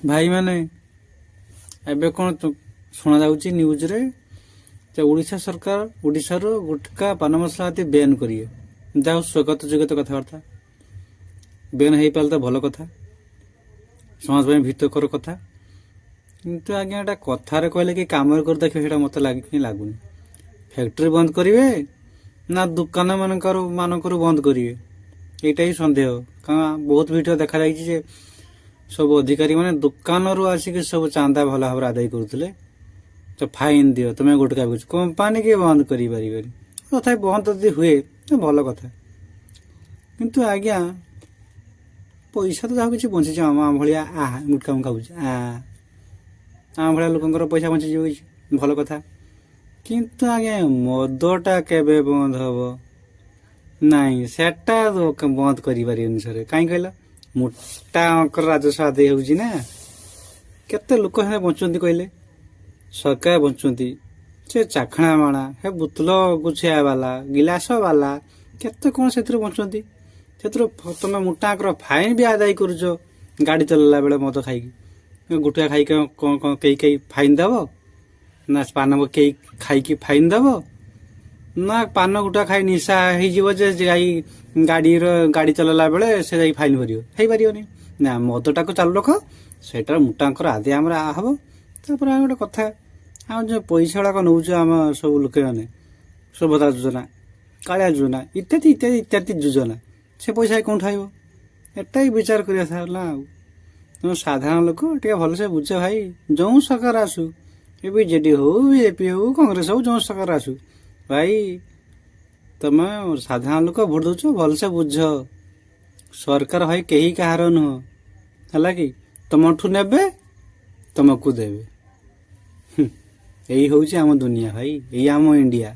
ଭାଇମାନେ, ଏବେ କ'ଣ ଶୁଣାଯାଉଛି ନ୍ୟୁଜ୍ରେ ଯେ ଓଡ଼ିଶା ସରକାର ଓଡ଼ିଶାରୁ ଗୁଟକା, ପାନ ମସଲା ଆଦି ବ୍ୟାନ୍ କରିବେ। ଯାହା ହଉ, ସ୍ୱାଗତ ଯୋଗ୍ୟତ କଥାବାର୍ତ୍ତା। ବ୍ୟାନ୍ ହେଇପାରିଲେ ତ ଭଲ କଥା, ସମାଜ ପାଇଁ ହିତକର କଥା। କିନ୍ତୁ ଆଜ୍ଞା, ଏଇଟା କଥାରେ କହିଲେ କି କାମରେ କରି ଦେଖିବେ, ସେଇଟା ମୋତେ ଲାଗି ଲାଗୁନି। ଫ୍ୟାକ୍ଟ୍ରି ବନ୍ଦ କରିବେ ନା ଦୋକାନ ମାନଙ୍କରୁ ବନ୍ଦ କରିବେ, ଏଇଟା ହିଁ ସନ୍ଦେହ। କାରଣ ବହୁତ ଭିଡ଼ିଓ ଦେଖାଯାଇଛି ଯେ ସବୁ ଅଧିକାରୀମାନେ ଦୋକାନରୁ ଆସିକି ସବୁ ଚାନ୍ଦା ଭଲ ଭାବରେ ଆଦାୟ କରୁଥିଲେ। ତ ଫାଇନ୍ ଦିଅ, ତୁମେ ଗୁଟକା ବିକୁଛ। କମ୍ପାନୀ କି ବନ୍ଦ କରିପାରିବେନି। ତଥାପି ବନ୍ଦ ଯଦି ହୁଏ ତ ଭଲ କଥା। କିନ୍ତୁ ଆଜ୍ଞା, ପଇସା ତ ଯାହା କିଛି ବଞ୍ଚିଛି, ଆମ ଭଳିଆ ଗୁଟକା ମୁଁ ଖାଉଛି, ଆମ ଭଳିଆ ଲୋକଙ୍କର ପଇସା ବଞ୍ଚିଯିବ କିଛି, ଭଲ କଥା। କିନ୍ତୁ ଆଜ୍ଞା, ମଦଟା କେବେ ବନ୍ଦ ହବ? ନାଇଁ, ସେଟା ବନ୍ଦ କରିପାରିବେନି ସାର୍। କାହିଁ କହିଲ? ମୋଟା ଅଙ୍କର ରାଜସ୍ୱ ଆଦାୟ ହେଉଛି ନା। କେତେ ଲୋକ ସେଟା ବଞ୍ଚୁଛନ୍ତି କହିଲେ? ସରକାର ବଞ୍ଚୁଛନ୍ତି, ସେ ଚାଖଣା ମାଣା, ହେ ବୋତଲ ଗୁଛିଆ ବାଲା, ଗିଲାସ ବାଲା, କେତେ କ'ଣ ସେଥିରୁ ବଞ୍ଚୁଛନ୍ତି। ସେଥିରୁ ତମେ ମୋଟା ଅଙ୍କର ଫାଇନ୍ ବି ଆଦାୟ କରୁଛ। ଗାଡ଼ି ଚଲେଇଲା ବେଳେ ମଦ ଖାଇକି, ଗୁଟକା ଖାଇକି କ'ଣ କ'ଣ କେହି କେହି ଫାଇନ୍ ଦେବ ନା? ପାନ କେହି ଖାଇକି ଫାଇନ୍ ଦେବ ନା? ପାନ ଗୁଟକା ଖାଇ ନିଶା ହେଇଯିବ ଯେ ଯାଇ ଗାଡ଼ି ଚଲେଇଲା ବେଳେ ସେ ଯାଇ ଫାଇନ୍ ଭରିବ? ହେଇପାରିବନି ନା। ମଦଟାକୁ ଚାଲୁ ରଖ, ସେଇଟାର ମୋଟା ଅଙ୍କର ଆଦାୟ ଆମର ହବ। ତାପରେ ଆଉ ଗୋଟେ କଥା, ଆମ ଯେଉଁ ପଇସା ଗୁଡ଼ାକ ନେଉଛୁ ଆମ ସବୁ ଲୋକମାନେ, ସୁଭଦ୍ରା ଯୋଜନା, କାଳିଆ ଯୋଜନା ଇତ୍ୟାଦି ଇତ୍ୟାଦି ଇତ୍ୟାଦି ଯୋଜନା, ସେ ପଇସା କେଉଁଠୁ ଆଇବ? ଏଟା ବି ବିଚାର କରିବା ନା। ଆଉ ତେଣୁ ସାଧାରଣ ଲୋକ ଟିକେ ଭଲସେ ବୁଝ ଭାଇ। ଯେଉଁ ସରକାର ଆସୁ, ଏ ବିଜେଡି ହଉ, ବିଜେପି ହଉ, କଂଗ୍ରେସ ହଉ, ଯେଉଁ ସରକାର ଆସୁ ଭାଇ, ତମେ ସାଧାରଣ ଲୋକ ଭୋଟ ଦଉଛ, ଭଲସେ ବୁଝ। ସରକାର ଭାଇ କେହି କାହାର ନୁହଁ, ହେଲା କି? ତମଠୁ ନେବେ, ତମକୁ ଦେବେ। ଏଇ ହଉଛି ଆମ ଦୁନିଆ ଭାଇ, ଏଇ ଆମ ଇଣ୍ଡିଆ।